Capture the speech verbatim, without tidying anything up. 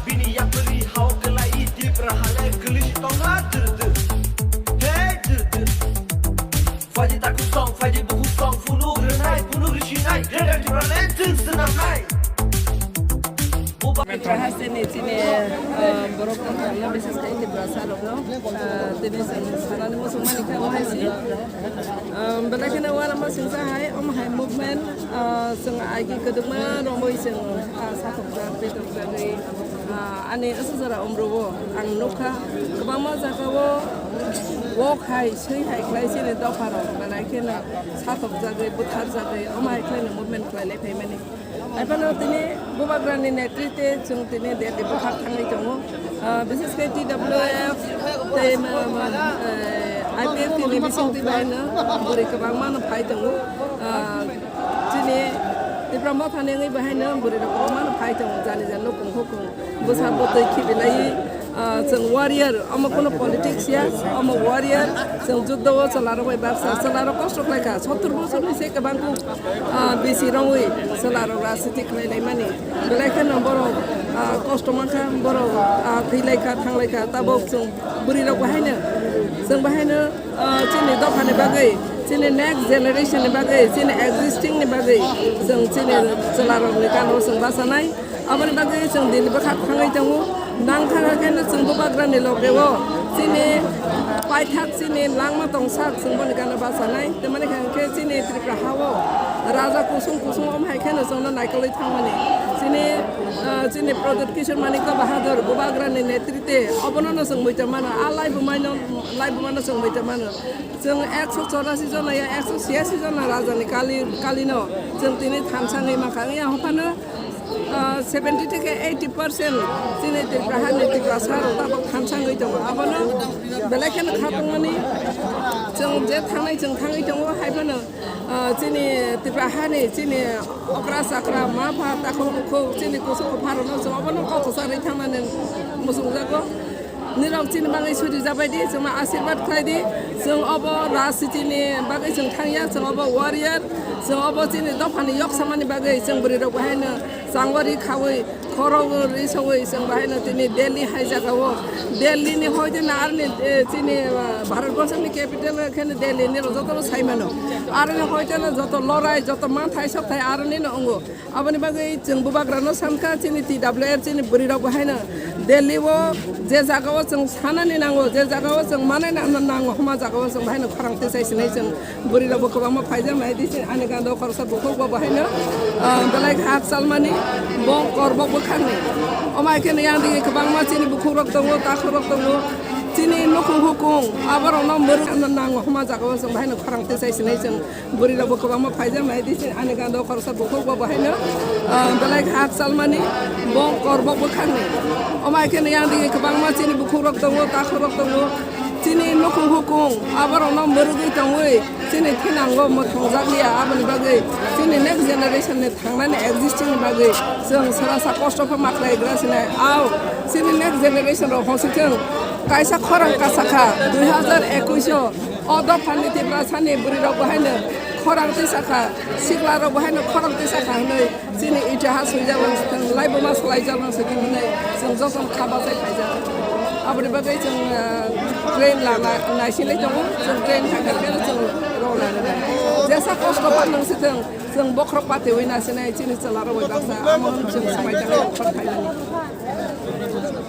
Bini yapri hao kelai Tipra hale gelish tonga dir dir. Hey dir dir. Faidi taku song, faidi buku song, punuk renai, punuk rishi nai, Greater Tipraland jing senam nai. Buba Trahasini chini, ah, borok tongkha, bises khe Tiprasa rokno, ah, tini chwng sanani muchungmani khe omo hai si. Ah, belai kheno uanama singsa hai, omo hai movement, ah, chwng agi kwdwkma romwi chwng, ah, sathokjak, betokjagwi, ah, ani aswk jora umrwo ang nukha, kwbangma jagao wok hai, swi hai khlai chini dopharok, belai kheno satokjagwi, butharjagwi, omo hai khlaino movement khlailai phaimani. Haiphano tini Bubagrani netritwe chwng tini Delhi bwkhak thangwi tongo. Ah, bises khe T W F tei ma, ma, eh, I P F T ni bisingtwi bahaino bwrwi kwbangmano phai tongo. Ah, chini Tipra Mothani wngwi bahaino bwrwirok kwbangmano phai tongo, jani jani nukhung hukhung bwsa bwtwi khibilaiwi. Ah, chwng warrior, omo kuno politics ya, omo warrior, chwng juddo o chwlarok bai baksa, chwlarok kosto khlai kha, sottor bosorni se kwbang kuk, ah, bisi rongwi chwlarok rajniti khlai lai mani. Belai kheno borok, ah, kosto man kha, borok, ah, thwi lai kha, thang lai kha, tabok chwng bwrwi rok bahaino, chwng bahaino, ah, chini dophani bagwi, chini next generation ni bagwi, chini existing ni bagwi, chwng chini chwlarok ni gana o chwng bachanai. Aboni bagwi chwng dini bwkhak thangwi tongo. Nangkha khe no chwng Bubagrani loge o chini paithak chini langma tongsak chwng boni gana bachanai. Tamani khe chini Tripura ha o raja kusung kusung om hai khe no chwngno naikolwi thangmani. Chini, ah, chini Pradyut Kishore Manikya Bahadur Bubagrani netritwe obono no chwng muitor mano. A laibumai no, laibuma no chwng muitor mano. Chwng ekso chorasi jona ya ekso siyasi jona rajani kali, kalino chwng tini thansa wngwi mankha. Wngya hwnphano, ah, seventy theke eighty percent chini Tripura hani Tiprasa rok tabok thansa wngwi tongo. Abono belai kheno kha tongmani chwng je thangnai chwng thangwi tongo. Haiphano, ah, chini Tripura hani chini okra chakra ma pha takhuk bukhuk chini kusu kupharokno chwng obono kok kwcharwi thangnani muchungjago. Nirok chini bagwi suri jabai di, chwngno asirwad khlai di. Chwng obo rajniti ni bagwi chwng thangya, chwng obo warrior, chwng obo chini dophani yok samani bagwi chwng bwrwi rok bahaino changwari khawi, khorok ri sawi chwng bahaino tini Delhi hai jaga o. Delhi ni hoite na arni, eh, chini, ah, Bharat borso ni capital khe Delhi nirok joto no sai mano. Arni hoite na joto lorai, joto manthai sokthai arni no wngo. Aboni bagwi chwng Bubagrano sankha, chini T W F chini bwrwirok bo haino Delhi o je jaga o chwng sanani nango, je jaga o chwng manai na-, na-, nango, homa jaga o chwng bahaino khorang tisai sinai chwng bwrwirok bo kwbangma phaijak nai di chini ani gana o khoroksa bukhuk bo bahaino, ah, belai khe hakchalmani bo korbok bwkhakni. Omo hai kheno yang digi kwbangma chini bukhukrok tongo, takhukrok tongo, chini nukhung hukung aborokno mwrwk nango, homa jaga o chwng bahaino khorang tisai sinai chwng. Bwrwi rok bo kwbangma phaijak nai di chini ani gana o khoroksa bukhuk bo bahaino, ah, belai khe hakchalmani bo korbok bwkhakni. Omo hai kheno yang digi kwbangma chini bukhuk rok tongo, takhuk rok tongo. Chini nukhung hukung aborokno mwrwgwi tongwi chini thinango mwthangjakya, aboni bagwi chini next generation ni thangnani existing ni bagwi chwng sara sa kosto khe ma khlai gra sinai. Ao chini next generation rok hosithwng kaisa khorang kasakha dui hazar ekush o. O dophani Tiprasani bwrwirok bo haino khorang tisakha, siklarok bo haino khorang tisakha hwnwi chini itihas swijak nang swkang, laibuma swlaijak nang swkang hwnwi chwng jotono kha bachai phaijak. Aboni bagwi chwng, ah, train lama naisinai tongo, chwng train thangkha phano chwng rwna rwnai. Jesa kosto phan nang swkang, chwng bokhorok patiwi nasinai chini chwlarok bai baksa, amo hwn chwng swmai tangwi khor phaimani.